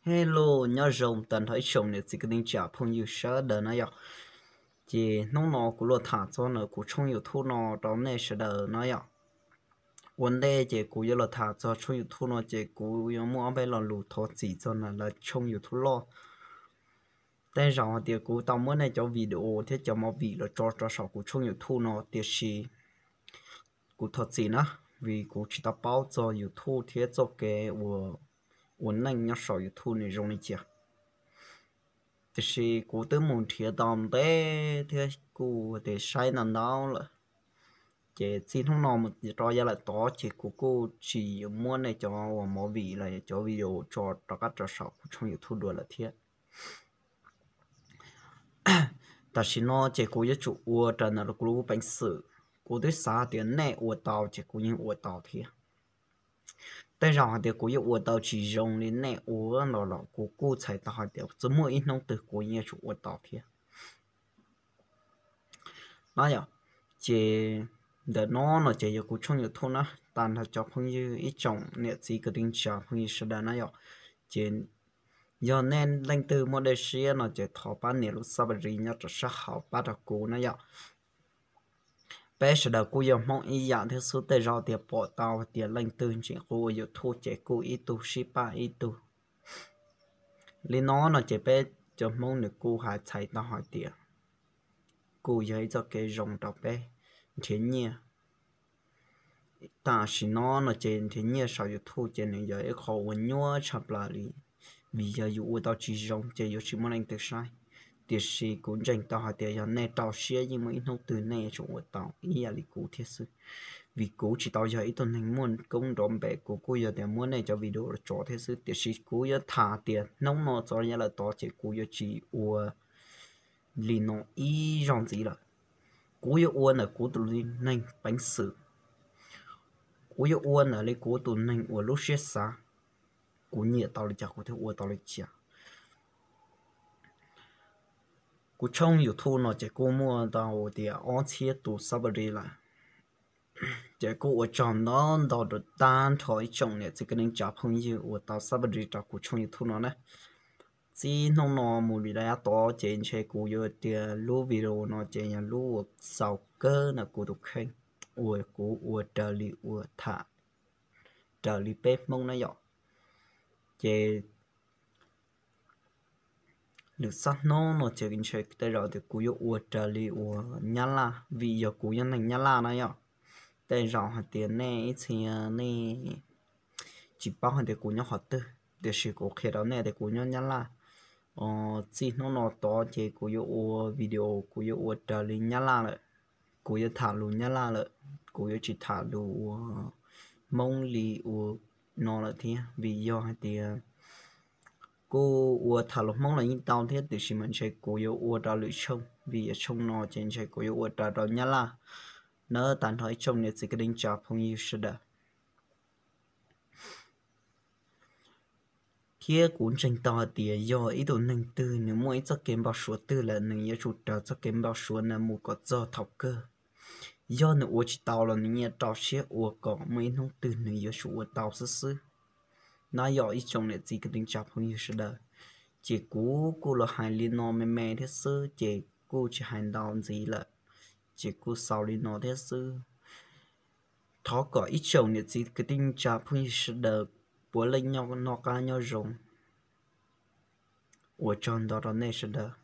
Hello, nyob zoo tag nrho ib tsoom niam txiv kwv tij neej tsa phooj ywg sawv daws na yom. Ces hnub no kuv los tham txog ntawm kuv tshooj YouTube no rau nej sawv daws na yom. Ua ntej ces kuv yuav los tham txog tshooj YouTube no ces kuv yuav muaj ob peb lo lus thov txim txog ntawm lawv tshooj YouTube loj. Tej zaum hais tias kuv tau muab nej cov video thiab cov movie los tso rau saum kuv tshooj YouTube no, tiam sis kuv thov txim na, vim kuv tsis tau paub txog YouTube thiab txoj kev ua, ua neej nyob saum YouTube nws zoo li cas. Tiam sis kuv twb mus nrhiav tau ntev thiab kuj tias saib ntau ntau lawm, ces txij hnub no mus rau yav lawm tod ces kuv kuj tsis muab nej cov movie los cov video tso rov qab rau saum kuv tshooj YouTube dua lawm thiab. Tam sim no ces kuv yuav tsum ua raws ntawm kuv lub peev xwm. Kuv twb xav tias nej ua tau ces kuv yeej ua tau thiab. Tej zaum hais tias kuv yuav ua tau tsis zoo li nej ua no los kuv kuj txhais tau hais tias txawm muaj ib hnub twg kuv yeej yuav tsum ua tau thiab. No yom, ces ntawm no no ces yog kuv tshooj YouTube na, tag nrho cov phooj ywg ib tsoom niam txiv kwv tij neej tsa phooj ywg sawv daws na yom. Ces yog nej leej twg muaj dej siab no ces thov pab nias lub subscribe nyob rau sab hauv pab rau kuv na yom. Peb sawv daws kuj yog Hmoob ib yam thiab xwb, tej zaum tias pom tau hais tias leej twg ntseem qub ua YouTube ces kuj ib tug sib pab ib tug. Li no no ces peb cov Hmoob nws kuj hais txhais tau hais tias kuj yog ib txoj kev zoo rau peb nrhiav nyiaj. Tam sim no no ces nrhiav nyiaj saum YouTube ces nws yog ib qho uas nyuaj tshaj plaws li, vim yog yus ua tau tsis zoo ces yuav tsis muaj leej twg saib. Tiam sis kuv ntseeg tau hais tias yog nej rau siab yeej muaj ib hnub twg nej yuav tsum ua tau ib yam li kuv thiab xwb. Vim kuv tsis tau yog ib tug neeg muaj koob nrov npe, kuv kuj yog tias muab nej cov video los tso thiab xwb, tiam sis kuv yuav tham tias hnub no txog yav lawm tod ces kuv yuav tsis ua li no ib zaug ntxiv lawm. Kuv yuav ua ntawm kuv tus neeg peev xwm, kuv yuav ua ntawm li kuv tus neeg uas lub siab xav, kuv nyiam tau li cas kuv thiaj ua tau li cas. Kuv tshooj YouTube no ces kuj muaj tau tias ob txhiab tus subscribe lawm. Ces kuj ua tsaug ntau ntau rau tag nrho ib tsoom niam txiv kwv tij neej tsa phooj ywg uas tau subscribe rau kuv tshooj YouTube no na. Txij hnub no mus li yav tod ces ntshe kuv yuav tias lub video no ces yog lub uas xaus kawg ntawm kuv tus kheej uas kuv ua raws li uas tham raws li peb Hmoob na yom. Ces lwm xab hnub no ces ntshe tej zaum tias kuv yuav ua raws li uas Nyab Laj, vim yog kuv yog neeg Nyab Laj na yom. Tej zaum hais tias nej ib txhia nej tsis paub hais tias kuv nyob qhov twg, tiam sis kuv qhia rau nej tias kuv nyob Nyab Laj. Txij hnub no tod ces kuv yuav ua video kuv yuav ua raws li Nyab Laj lawm, kuv yuav tham lus Nyab Laj lawm, kuv yuav tsis tham lus uas Hmoob li uas no lawm thiab, vim yog hais tias kuj ua tham lus Hmoob los yeej tau thiab, tiam sis mas ntshe kuv yuav ua rau lwm tshooj, vim yog tshooj no ces ntshe kuv yuav ua raws rau Nyab Laj na. Tag nrho ib tsoom niam txiv kwv tij neej tsa phooj ywg sawv daws, thiab kuv ntseeg tau hais tias yog ib tug neeg twg nws muaj ib txoj kev npau suav twg lawm nws yuav tsum raws txoj kev npau suav ntawd mus kom txog thaum kawg. Yog nws ua tsis tau los nws yeej rau siab ua kom muaj ib hnub twg nws yuav tsum ua tau xwb xwb. No yog ib tsoom niam txiv kwv tij neej tsa phooj ywg sawv daws, ces kuv kuj los hais li no me me thiab xwb ces kuj tsis hais ntau ntxiv lawm, ces kuj xaus li no thiab xwb. Thov kom ib tsoom niam txiv kwv tij neej tsa phooj ywg sawv daws puav leej noj qab nyob zoo. Ua tsaug ntau rau nej sawv daws.